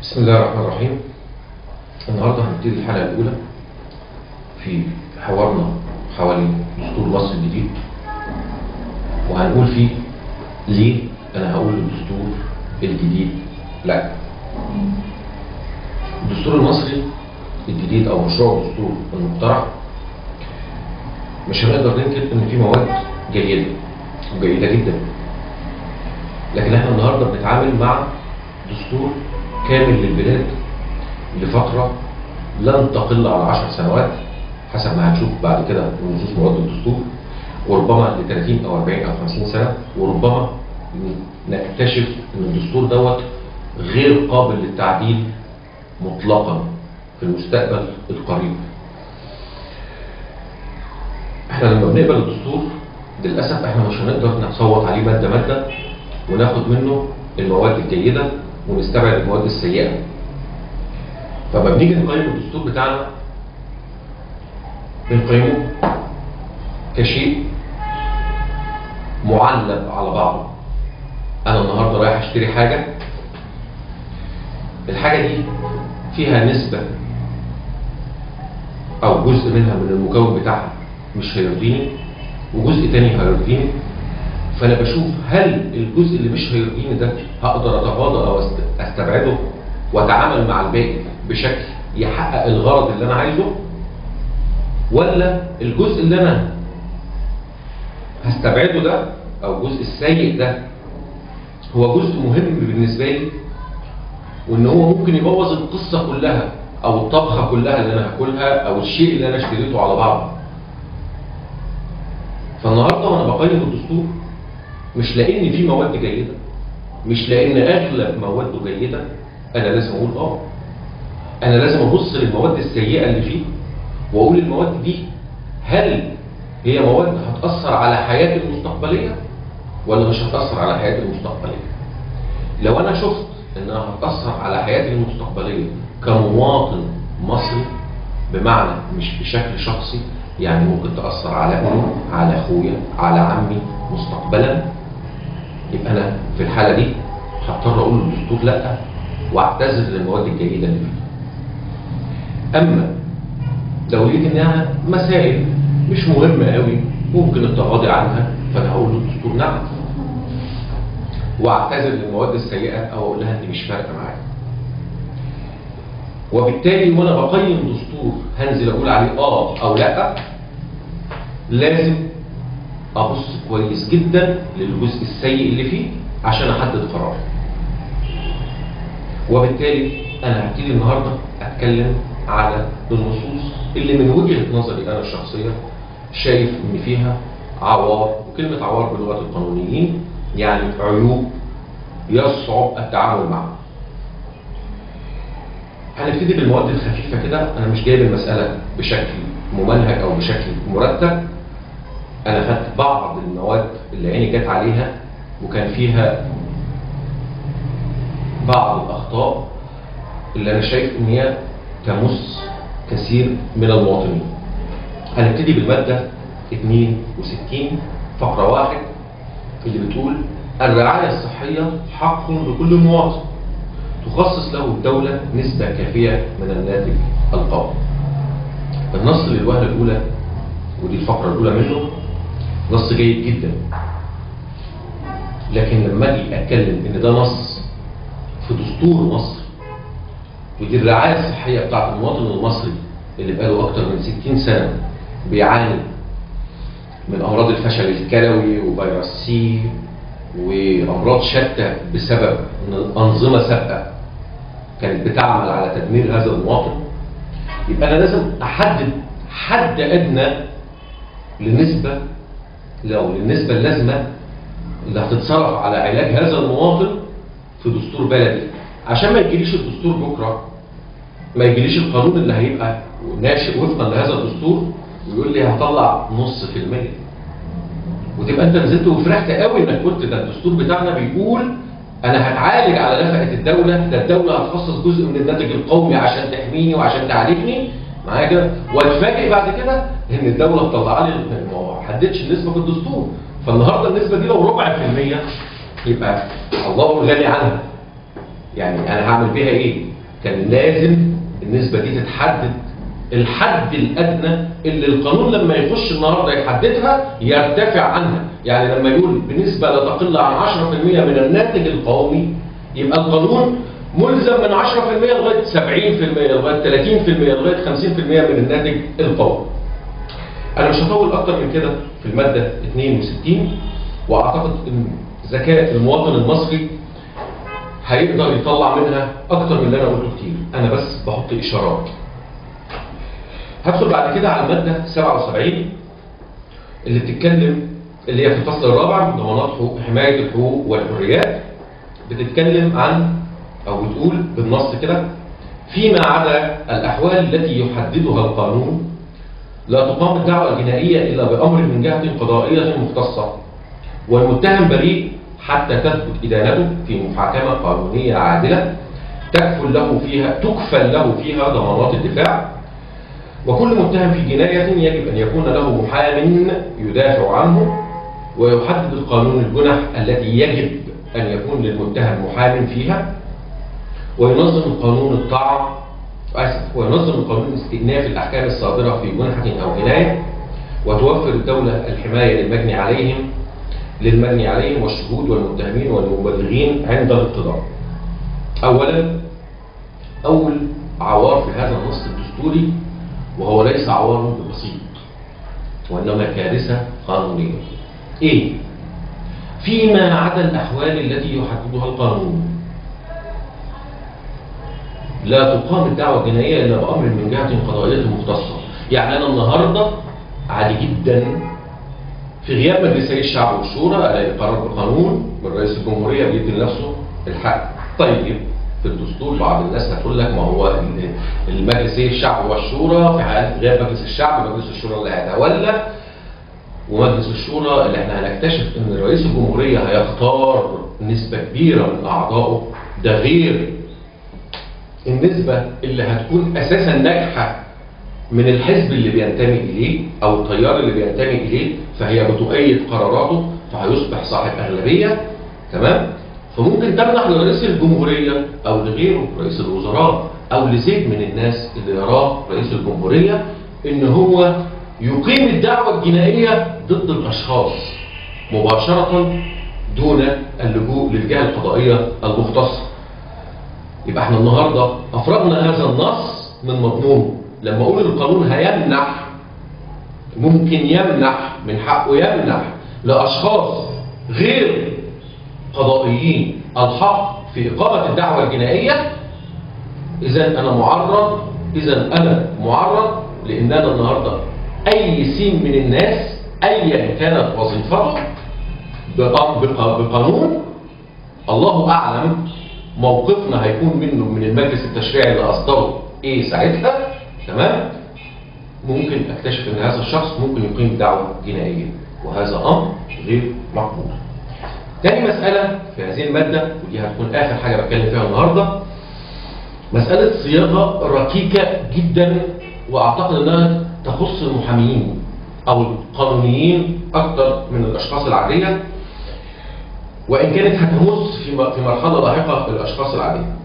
بسم الله الرحمن الرحيم. النهارده هنبتدي الحلقة الأولى في حوارنا حوالين دستور مصر الجديد، وهنقول فيه ليه أنا هقول الدستور الجديد لا. الدستور المصري الجديد أو مشروع الدستور المقترح مش هنقدر ننكر إن فيه مواد جيدة وجيدة جدا، لكن احنا النهارده بنتعامل مع دستور كامل للبلاد لفترة لن تقل على 10 سنوات حسب ما هنشوف بعد كده نصوص مواد الدستور، وربما ل 30 أو 40 أو 50 سنة، وربما نكتشف إن الدستور دوت غير قابل للتعديل مطلقا في المستقبل القريب. احنا لما بنقبل الدستور للأسف احنا مش هنقدر نصوت عليه مادة مادة وناخد منه المواد الجيدة ونستبعد المواد السيئة. فما بنيجي نقيم الدستور بتاعنا بنقيمه كشيء معلب على بعضه. أنا النهارده رايح أشتري حاجة، الحاجة دي فيها نسبة أو جزء منها من المكون بتاعها مش هيرضيني وجزء تاني هيرضيني، فأنا بشوف هل الجزء اللي مش هيرضيني ده هقدر أتغاضى أو أستبعده وأتعامل مع الباقي بشكل يحقق الغرض اللي أنا عايزه، ولا الجزء اللي أنا هستبعده ده أو الجزء السيء ده هو جزء مهم بالنسبة لي، وإن هو ممكن يبوظ القصة كلها أو الطبخة كلها اللي أنا هاكلها أو الشيء اللي أنا اشتريته على بعضه. فالنهارده وأنا بقيم الدستور مش لأن في مواد جيدة، مش لأن أغلب مواده جيدة، أنا لازم أقول أنا لازم أبص للمواد السيئة اللي فيه وأقول المواد دي هل هي مواد هتأثر على حياتي المستقبلية ولا مش هتأثر على حياتي المستقبلية. لو أنا شفت إنها هتأثر على حياتي المستقبلية كمواطن مصري، بمعنى مش بشكل شخصي، يعني ممكن تأثر على أمي، على أخويا، على عمي مستقبلا، يبقى أنا في الحالة دي هضطر أقول للدستور لأ وأعتذر للمواد الجيدة اللي فيه. أما لو لقيت إنها مسائل مش مهمة قوي ممكن التغاضي عنها، فأنا هقول للدستور نعم وأعتذر للمواد السيئة أو أقول لها أنت مش فارقة معايا. وبالتالي وأنا بقيم دستور هنزل أقول عليه أو لأ، لازم أبص كويس جدا للجزء السيء اللي فيه عشان أحدد قرار. وبالتالي أنا هبتدي النهارده أتكلم على النصوص اللي من وجهة نظري أنا الشخصية شايف إن فيها عوار، وكلمة عوار بلغة القانونيين يعني عيوب يصعب التعامل معها. هنبتدي بالمواد الخفيفة كده، أنا مش جايب المسألة بشكل ممنهج أو بشكل مرتب، أنا خدت بعض المواد اللي عيني جت عليها وكان فيها بعض الأخطاء اللي أنا شايف إن هي تمس كثير من المواطنين. هنبتدي بالمادة 62 فقرة 1 اللي بتقول الرعاية الصحية حق لكل مواطن تخصص له الدولة نسبة كافية من الناتج القومي. النص للوهلة الأولى، ودي الفقرة الأولى منه، نص جيد جدا، لكن لما أجي أتكلم إن ده نص في دستور مصر ودي الرعاية الصحية بتاعت المواطن المصري اللي بقاله أكتر من 60 سنة بيعاني من أمراض الفشل الكلوي وفيروس سي وأمراض شتى بسبب أنظمة سابقة كانت بتعمل على تدمير هذا المواطن، يبقى أنا لازم أحدد حد أدنى للنسبة، لو للنسبة اللازمة اللي هتتصرف على علاج هذا المواطن في دستور بلدي، عشان ما يجيليش الدستور بكرة، ما يجيليش القانون اللي هيبقى ناشئ وفقا لهذا الدستور ويقول لي هطلع 0.5%، وتبقى انت نزلت وفرحت قوي انك قلت ده الدستور بتاعنا بيقول انا هتعالج على نفقه الدولة، ده الدولة هتخصص جزء من الناتج القومي عشان تحميني وعشان تعالجني معايا كده، واتفاجئ بعد كده ان الدولة مطلعه لي ما حددش النسبة في الدستور. فالنهارده النسبة دي لو 0.25% يبقى الله الغني عنها، يعني انا هعمل بيها ايه؟ كان لازم النسبة دي تتحدد، الحد الادنى اللي القانون لما يخش النهارده يحددها يرتفع عنها. يعني لما يقول بنسبة لا تقل عن 10% من الناتج القومي، يبقى القانون ملزم من 10% لغاية 70%، لغاية 30%، لغاية 50% من الناتج القومي. انا مش هطول اكتر من كده في المادة 62، واعتقد ان ذكاء المواطن المصري هيقدر يطلع منها اكتر من اللي انا قلته كتير، انا بس بحط اشارات. هدخل بعد كده على المادة 77 اللي بتتكلم، اللي هي في الفصل الرابع من ضمانات حقوق حماية الحقوق والحريات، بتتكلم عن او بتقول بالنص كده: فيما عدا الاحوال التي يحددها القانون لا تقام الدعوى الجنائية الا بامر من جهة قضائية مختصة، والمتهم بريء حتى تثبت ادانته في محاكمة قانونية عادلة تكفل له فيها ضمانات الدفاع، وكل متهم في جناية يجب أن يكون له محام يدافع عنه، ويحدد القانون الجنح التي يجب أن يكون للمتهم محام فيها، وينظم القانون وينظم القانون استئناف الأحكام الصادرة في جنحة أو جناية، وتوفر الدولة الحماية للمجني عليهم والشهود والمتهمين والمبلغين عند الاقتضاء. أولا، أول عوار في هذا النص الدستوري، وهو ليس عوار بسيط وإنما كارثة قانونية. إيه؟ فيما عدا الأحوال التي يحددها القانون لا تقام الدعوة الجنائية إلا بأمر من جهة قضائية مختصة. يعني أنا النهاردة عادي جدا في غياب مجلسي الشعب والشورى ألاقي قرار بقانون من رئيس الجمهورية بيدي لنفسه الحق. طيب في الدستور بعض الناس هتقول لك ما هو المجلسي الشعب والشورى في حالة غياب مجلس الشعب مجلس الشورى اللي هيتولى، ومجلس الشورى اللي احنا هنكتشف ان رئيس الجمهورية هيختار نسبة كبيرة من اعضائه، ده غير النسبة اللي هتكون اساسا ناجحة من الحزب اللي بينتمي اليه او التيار اللي بينتمي اليه، فهي بتؤيد قراراته فهيصبح صاحب اغلبية. تمام؟ فممكن تمنح لرئيس الجمهورية او لغيره، رئيس الوزراء او لزيد من الناس اللي يراه رئيس الجمهورية، ان هو يقيم الدعوة الجنائية ضد الاشخاص مباشرة دون اللجوء للجهة القضائية المختصة. يبقى احنا النهارده افرغنا هذا النص من مضمونه. لما اقول القانون هيمنح، ممكن يمنح، من حقه يمنح لاشخاص غير قضائيين الحق في إقامة الدعوة الجنائية، إذا أنا معرض، لأن أنا النهارده أي سين من الناس أيا كانت وظيفته بقانون الله أعلم موقفنا هيكون منه من المجلس التشريعي اللي أصدره إيه ساعتها. تمام؟ ممكن أكتشف إن هذا الشخص ممكن يقيم دعوة جنائية، وهذا أمر غير مقبول. تاني مسألة في هذه المادة، ودي هتكون آخر حاجة بتكلم فيها النهاردة، مسألة صياغة ركيكة جدا، وأعتقد أنها تخص المحامين أو القانونيين أكتر من الأشخاص العادية، وإن كانت هتمس في مرحلة لاحقة الأشخاص العادية.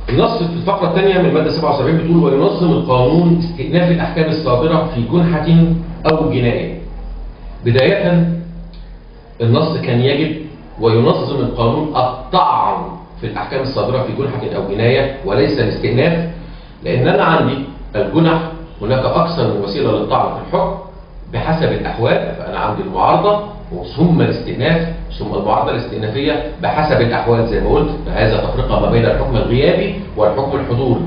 النص في الفقرة الثانية من المادة 77 بتقول: وينظم القانون استئناف الأحكام الصادرة في جنحة أو جناية. بداية النص كان يجب وينظم القانون الطعن في الأحكام الصادرة في جنحة أو جناية وليس الاستئناف، لأن أنا عندي الجنح هناك أكثر من وسيلة للطعن في الحكم بحسب الأحوال، فأنا عندي المعارضة ثم الاستئناف ثم المعارضة الاستئنافية بحسب الأحوال زي ما قلت، فهذا تفرقة ما بين الحكم الغيابي والحكم الحضوري.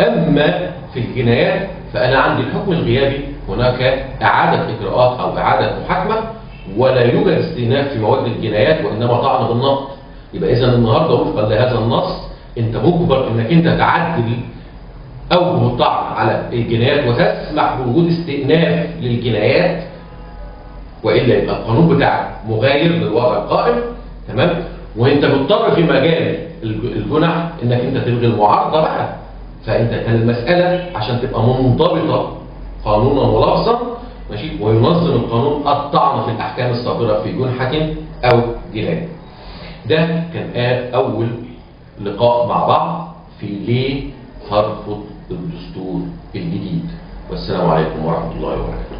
أما في الجنايات فأنا عندي الحكم الغيابي هناك إعادة إجراءات أو إعادة محاكمة، ولا يوجد استئناف في مواد الجنايات وإنما طعن بالنقد. يبقى إذا النهارده وفقا لهذا النص أنت مجبر إنك أنت تعدل أوجه الطعن على الجنايات وتسمح بوجود استئناف للجنايات، وإلا يبقى القانون بتاعك مغاير للوضع القائم. تمام؟ وأنت مضطر في مجال الجنح إنك أنت تلغي المعارضة بقى. فأنت كان المسألة عشان تبقى منضبطة قانونا ولفظا، ماشي، وينظم القانون الطعن في الأحكام الصادرة في جنحة أو جناية. ده كان أول لقاء مع بعض في ليه هرفض الدستور الجديد. والسلام عليكم ورحمة الله وبركاته.